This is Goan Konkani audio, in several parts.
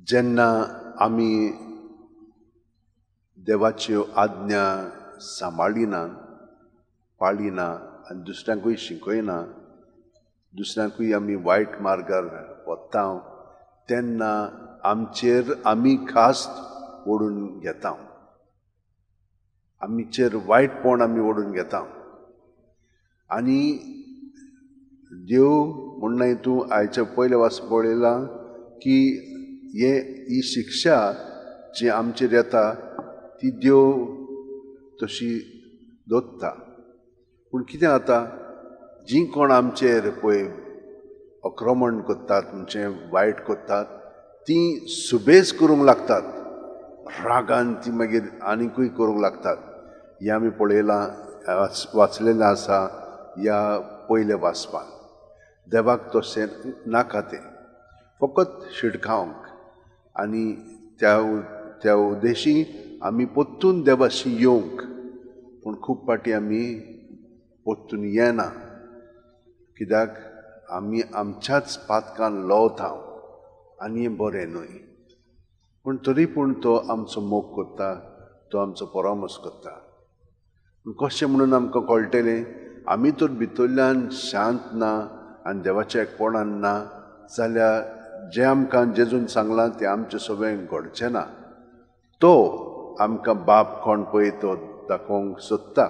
जेन्ना आमी देवाच्यो आज्ञा सांबाळिना, पाळिना आनी दुसऱ्यांकूय शिकयना, दुसऱ्यांकूय आमी वायट मार्गार वता, तेन्ना आमचेर आमी खास ओडून घेता, आमचेर वायटपण आमी ओडून घेता. आनी देव म्हणना, तूं आयच्या पयले वास पळयलां की हे ही शिक्षा जी आमचेर येता ती देव तशी दवरता. पूण कितें जाता, जीं कोण आमचेर पळय अक्रमण करतात, म्हणजे वायट करतात, तीं सुबेज करूंक लागतात, रागान ती मागीर आनिकूय करूंक लागतात. हें आमी पळयलां, वाचलेलें आसा ह्या पयल्या वाचपान. देवाक तशें नाका, तें फकत शिडकावंक आनी त्या त्या उद्देशी आमी परतून देवाशी येवंक. पूण खूब फावटी आमी परतून येना, कित्याक आमी आमच्याच पातकान लवता आनी हें बरें न्हय. पूण तरी पूण तो आमचो मोग करता, तो आमचो परामर्श करता. पूण कशें म्हणून आमकां कळटलें, आमी तर भितरल्यान शांत ना आनी देवाच्या एकपणान ना जाल्यार जें आमकां जेजून सांगलां तें आमचें सगळें घडचें ना. तो आमकां बाप कोण पळय तो दाखोवंक सोदता.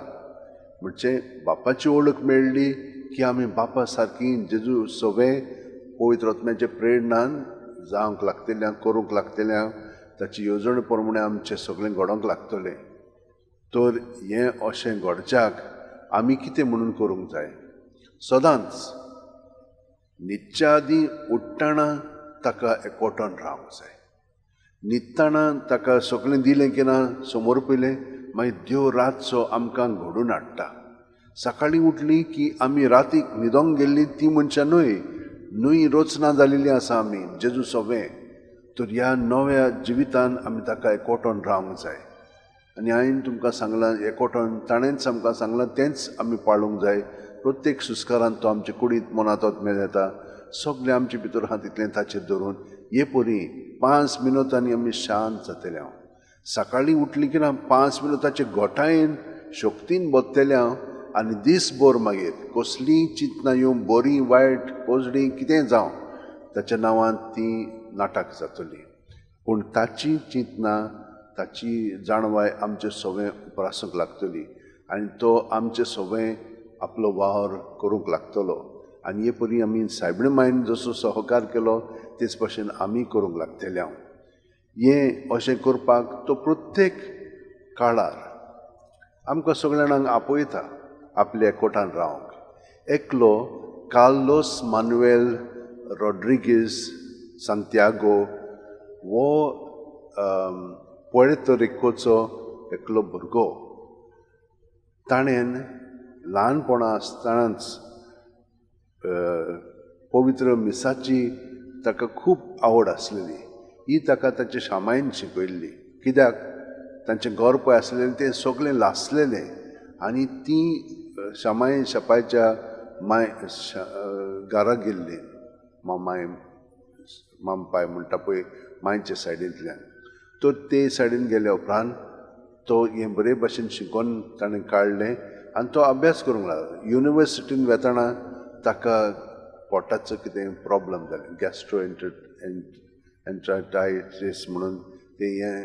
म्हणजे बापाची वळख मेळ्ळी की आमी बापा सारकी जेजू सगळें पवित्र आत्म्याच्या प्रेरणान जावंक लागतल्या, करूंक लागतल्या, ताची येवजणे प्रमाणे आमचें सगळें घडोवंक लागतलें. तर हें अशें घडच्याक आमी कितें म्हणून करूंक जाय, सदांच न्हिदच्या आदीं उठ्ठना ताका एकवटून रावंक जाय. न्हिदतना ताका सगळें दिलें की ना समोर पयलें, मागीर देव रातचो आमकां घडून हाडटा. सकाळीं उठली की आमी रातीक न्हिदोंक गेल्लीं ती मनशां न्हय, न्हय रचना जालेली आसा आमी जेजू सगळें. तर ह्या नव्या जिवितान आमी ताका एकवटून रावंक जाय. आनी हांवें तुमकां सांगलां, एकवटून ताणेंच आमकां सांगलां तेंच आमी पाळूंक जाय. प्रत्येक सुस्कारान तो आमचे कुडींत मनांत मेळ येता, सगळें आमचे भितर आहा तितलें ताचेर धरून हे परी 5 मिनटांनी आमी शांत जातले. हांव सकाळीं उठली की ना 5 मिनटाचे गोठायेन शक्तीन बसतले हांव आनी दीसभर मागीर कसलीय चिंतनां येवं, बरीं वायट पोजडीं कितें जावं, ताच्या नांवान ती नाटक जातली. पूण ताची चिंतनां, ताची जाणवाय आमचे सगळें उप्रासूंक लागतली आनी तो आमचे सगळें आपलो वावर करूंक लागतलो. आनी हे परी आमी सायबीण मायन जसो सहकार केलो तेच भशेन आमी करूंक लागतले. हांव हें अशें करपाक तो प्रत्येक काळार आमकां सगळ्या जाणांक आपयता आपल्या एकवटान रावंक. एकलो कार्लोस मानुएल रॉड्रिगीस सांतियागो हो पुएर्तो रिकोचो एकलो भुरगो. ताणें ल्हानपणा आसतनाच पवित्र मिसाची ताका खूब आवड आसलेली. ही ताका ताच्या शामायन शिकयल्ली, कित्याक तांचें घर पळय आसलेलें तें सगळें लासलेलें आनी ती शामाय शापायच्या माय घरा गेल्ली, मामाय मामपाय म्हणटा पळय मांयच्या सायडींतल्यान. तर ते सायडीन गेल्या उपरांत तो हें बरे भशेन शिकोवन ताणें काडलें आनी तो अभ्यास करूंक लागलो. युनिवर्सिटीन वेतना ताका पोटाचो कितें प्रोब्लम जालें, गॅस्ट्रो एंट्रायटीस म्हणून तें हें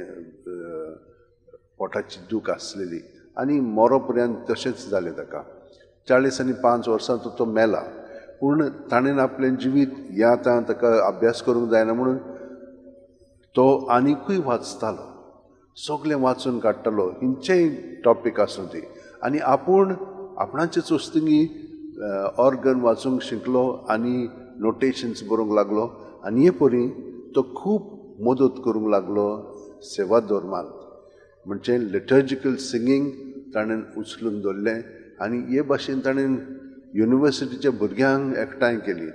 पोटाची दूख आसलेली आनी मरो पर्यंत तशेंच जालें ताका. 45 वर्सां तो मेला. पूण ताणें आपलें जिवीत हें आतां ताका अभ्यास करूंक जायना म्हणून तो आनिकूय वाचतालो, सगळें वाचून काडटालो, खंयचेय टॉपीक आसूं ती. आनी आपूण आपणाचेच वस्तुंनी ऑर्गन वाचूंक शिकलो आनी नोटेशन्स बरोवंक लागलो आनी हे परी तो खूब मदत करूंक लागलो सेवा धर्मांत. म्हणजे लिटर्जिकल सिंगींग ताणें उचलून दवरलें आनी हे भाशेन ताणें युनिवर्सिटीच्या भुरग्यांक एकठांय केली.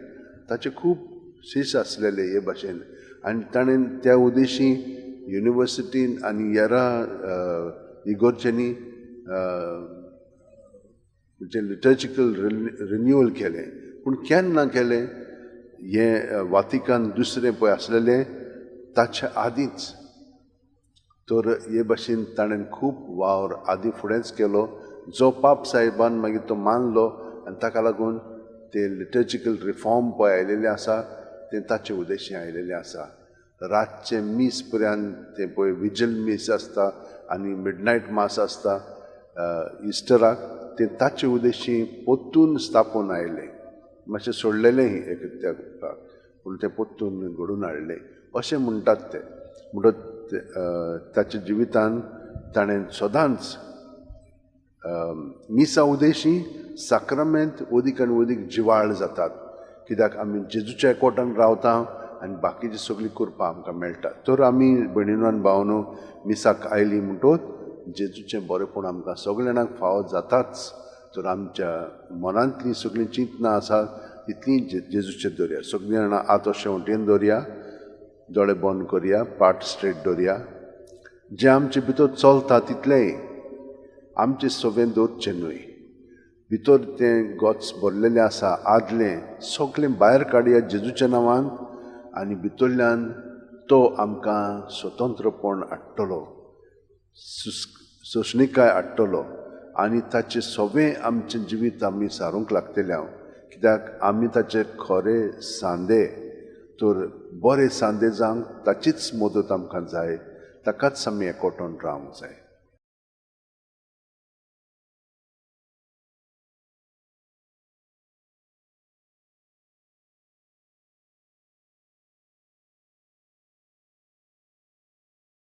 ताचे खूब शीस आसलेले हे भाशेन आनी ताणें त्या उद्देशी युनिवर्सिटीन आनी हेरा इगोर्जांनी म्हणजे लिटर्जिकल रिन्युअल केलें. पूण केन्ना केलें हें वातिकान दुसरें पळय आसलेलें ताचे आदींच. तर हे भाशेन ताणें खूब वावर आदीं फुडेंच केलो, जो पाप साहेबान मागीर तो मानलो आनी ताका लागून ते लिटर्जिकल रिफॉर्म पळय आयलेलें आसा तें ताचे उद्देशी आयलेलें आसा. रातचें मीस पर्यंत तें पळय विजल मीस आसता आनी मिडनायट मास आसता इस्टराक, तें ताचे उद्देशी पोत्तून स्थापून आयलें. मातशें सोडलेलें एक त्या पूण तें पोत्तून घडून हाडलें अशें म्हणटात ते. म्हणटच ताच्या जिवितान ताणें सदांच मिसा उदेशी साक्रामेंत अदीक आनी अदीक जिवाळ जातात, कित्याक आमी जेजूच्या एकवटान रावता आनी बाकीची सगळी कृपा आमकां मेळटा. तर आमी भयणीनो आनी भावनो मिसाक आयली म्हणटोच जेजूचें बरेंपण आमकां सगळे जाणांक फावो जाताच. तर आमच्या मनांतलीं सगळीं चिंतनां आसा तितलीं जेजूचेर दवरया. सगळीं जाणां आतां शेंवटेन दवरया, दोळे बंद करया, पाट स्ट्रेट दवरया. जें आमचे भितर चलता तितलेंय आमचें सगळें दवरचें न्हय. भितर तें गोच भरलेलें आसा आदलें सगळें भायर काडया जेजूच्या नांवान आनी भितरल्यान तो आमकां स्वतंत्रपण हाडटलो, सोंसणिकाय हाडटलो आनी ताचें सगळें आमचें जिवीत आमी सारूंक लागतलें हांव, कित्याक आमी ताचे खरे सांदे. तर बरे सांदे जावंक ताचीच मदत आमकां जाय, ताकाच आमी एकवटून रावंक जाय.